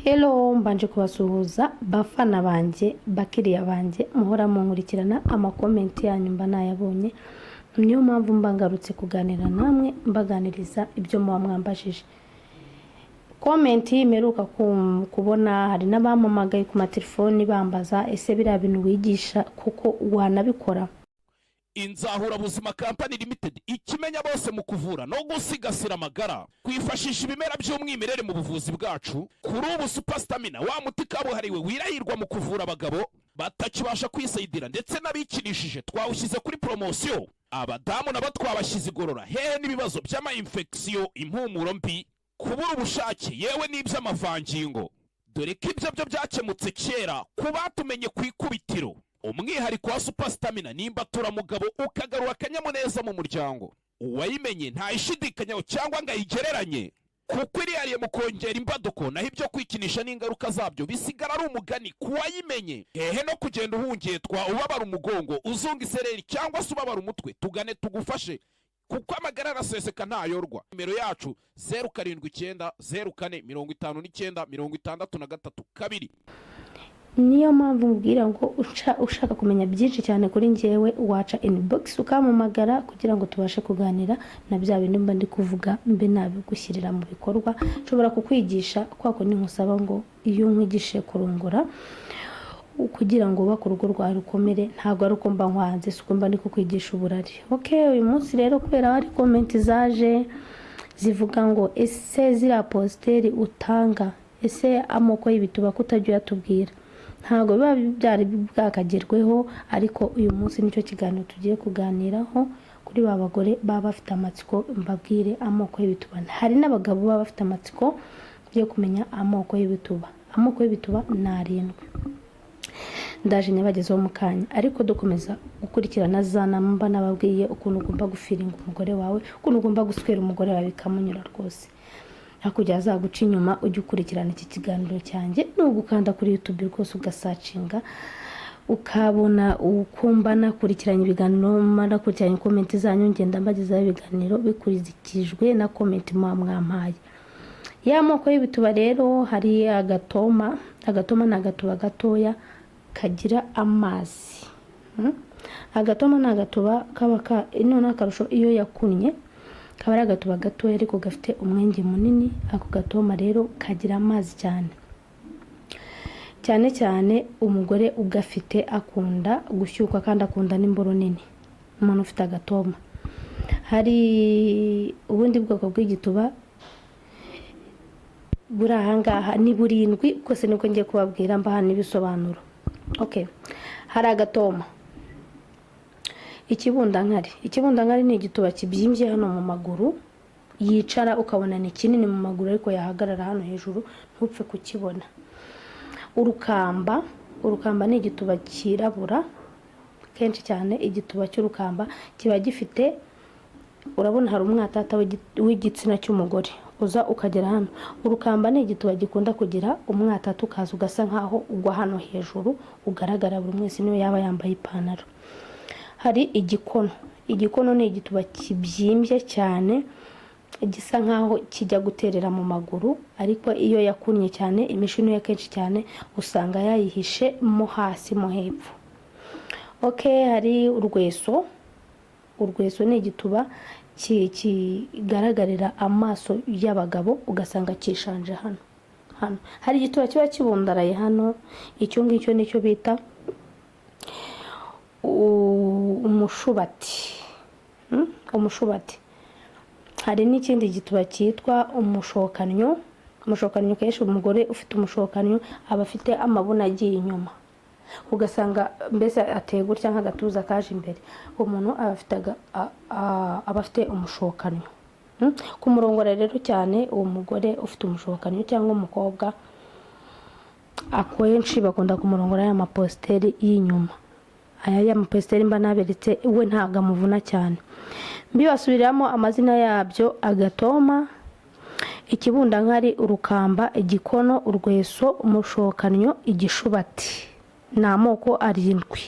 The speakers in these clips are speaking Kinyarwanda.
Hello, mbanje kubasuhuza bafana banjye, bakiriya banjye muhora munkurikirana. Amakomenti yanyu mba nayabonye, niyo mpamvu mba ngarutse kuganira namwe, mbaganiriza ibyo muba mwambajije. Comment mperuka kubona, hari n'abampamagaye ku matelefoni bambaza: "Ese biriya bintu wigisha kuko wanabikora?" Inzahurabuzima Company Limited, ikimenya bose mu kuvura no gusigasira amagara, kwifashisha ibimera by'umwimerere mu buvuzi bwacu. Kuri ubu Super Stamina, wa muti kabuhariwe wirahirwa mu kuvura abagabo batakibasha kwisayidira ndetse n'abikinishije, twawushyize kuri poromosiyo. Abadamu nabo twabashyize igorora hehe n'ibibazo by'ama infection, impumuro mbi, kubura ubushake, yewe n'iby'amavangingo, dore ko ibyo byo byakemutse kera ku batumenye ku ikubitiro. Umwihariko wa Super Stamina ni imbaturamugabo, ukagarura akanyamuneza mu muryango. Uwayimenye ntayishidikanyaho cyangwa ngo ayigereranye, kuko irihariye mu kongera imbaduko, naho ibyo kwikinisha n'ingaruka zabyo bisigara ari umugani ku wayimenye. Hehe no kugenda uhungetwa, ubabara umugongo, uzunga isereri cyangwa se ubabara umutwe. Tugane tugufashe, kuko amagara araseseka ntayorwa. Nimero yacu: 0790459632. Niyo mpamvu mbwira ngo ushaka kumenya byinshi cyane kuri njyewe, waca inbox ukampamagara kugira ngo tubashe kuganira na bya bintu mba ndi kuvuga, mbe nabigushyirira mu bikorwa. Nshobora kukwigisha kwa kundi nkusaba ngo iyo nkwigishije kurongora kugira ngo wubake urugo rwawe rukomere, ntabwo ari uko mba nkwanze, si uko mba ndi kukwigisha uburari. Ok, uyu munsi rero kubera hari comment zaje zivuga ngo: "Ese ziriya posture utanga, ese amoko y'ibituba ko utajya uyatubwira?" Ntabwo biba byari bwakagerweho, ariko uyu munsi nicyo kiganiro tugiye kuganiraho kuri ba bagore baba bafite amatsiko, mbabwire amoko y'ibituba. Hari n'abagabo baba bafite amatsiko yo kumenya amoko y'ibituba. Amoko y'ibituba ni arindwi, ndaje nyabagezeho mu kanya. Ariko dukomeza gukurikirana za nama mba nababwiye, ukuntu ugomba gufeelinga umugore wawe, ukuntu ugomba guswera umugore wawe bikamunyura rwose, hakurya azaguca inyuma. Ujye ukurikirana iki kiganiro cyanjye, ni ugukanda kuri YouTube rwose, ugasearchinga, ukabona uko mba nakurikiranye ibiganiro, mba nakurikiranye comment zanyu, ngenda mbagezaho ibiganiro bikurikijwe na comment muba mwampaye. Ya moko y'ibituba rero, hari agatoma. Agatoma ni agatuba gatoya kagira amazi. Agatoma ni agatuba kaba ka noneho akarusho iyo yakunnye, kaba ari agatuba gatoya ariko gafite umwenge munini. Ako gatoma rero kagira amazi cyane cyane cyane. Umugore ugafite akunda gushyukwa kandi akunda n'imboro nini, umuntu ufite agatoma. Hari ubundi bwoko bw'igituba buri ahangaha, ni burindwi bwose, nibwo ngiye kubabwira, mbaha n'ibisobanuro. Okay, hari agatoma, ikibundankari. Ikibundankari ni igituba kibyimbye hano mu maguru, yicara ukabona ni kinini mu maguru, ariko yahagarara hano hejuru ntupfe kukibona. Urukamba. Urukamba ni igituba cyirabura. Kenshi cyane igituba cy'urukamba kiba gifite, urabona hari umwatata w'igitsina cy'umugore uza ukagera hano. Urukamba ni igituba gikunda kugira umwatata ukaza ugasa nkaho ugwa hano hejuru, ugaragara buri wese niyo yaba yambaye ipantaro. Hari igikono. Igikono ni igituba kibyimbye cyane, gisa nkaho kijya guterera mu maguru, ariko iyo yakunnye cyane imishino ye, kenshi cyane usanga yayihishe mo hasi mo hepfo. Ok, hari urweso. Urweso ni igituba kigaragarira amaso y'abagabo, ugasanga cyishanje hano. Hano hari igituba kiba kibundaraye hano, icyo ngicyo nicyo bita umushubati. Umushubati. Hari n'ikindi gituba cyitwa umushokanyo. Umushokanyo, kenshi umugore ufite umushokanyo aba afite amabuno agiye inyuma, ugasanga mbese ateye gutya nk'agatuza kaje imbere. Uwo muntu aba afite umushokanyo. Kumurongora rero cyane, uwo mugore ufite umushokanyo cyangwa umukobwa, akenshi bakunda kumurongora ya maposture y'inyuma, aya ya maposture mba naberetse, we ntabwo amuvuna cyane. Mbibasubiriramo amazina yabyo: agatoma, ikibundankari, urukamba, igikono, urweso, umushokanyo, igishubati. Ni amoko arindwi.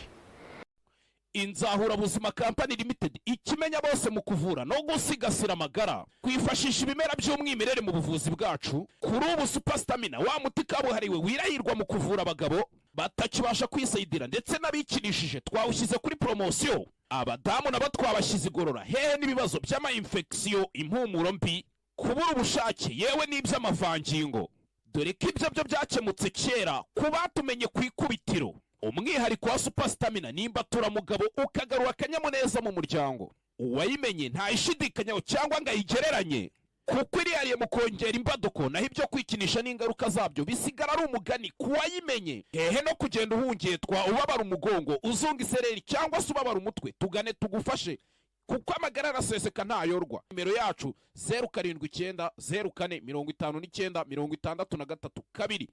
Inzahurabuzima Company Limited, ikimenya bose mu kuvura no gusigasira amagara, kwifashisha ibimera by'umwimerere mu buvuzi bwacu. Kuri ubu Super Stamina, wa muti kabuhariwe wirahirwa mu kuvura abagabo batakibasha kwisayidira ndetse n'abikinishije, twawushyize kuri poromosiyo. Abadamu nabo twabashyize igorora, hehe n'ibibazo by'ama-infection, impumuro mbi, kubura ubushake, yewe n'iby'amavangingo, dore ko ibyo byo byakemutse kera ku batumenye ku ikubitiro. Umwihariko wa Super Stamina nimba turamugabo, ukagarura akanyamuneza mu muryango. Uwayimenye ntayishidikanyaho cyangwa ngo ayigereranye, kuko irihariye mu kongera imbaduko, naho ibyo kwikinisha n'ingaruka zabyo bisigara ari umugani ku wayimenye. Hehe no kugenda uhungetwa, ubabara umugongo, uzunga isereri cyangwa se ubabara umutwe. Tugane tugufashe, kuko amagara araseseka ntayorwa. Nimero yacu: 0790459632.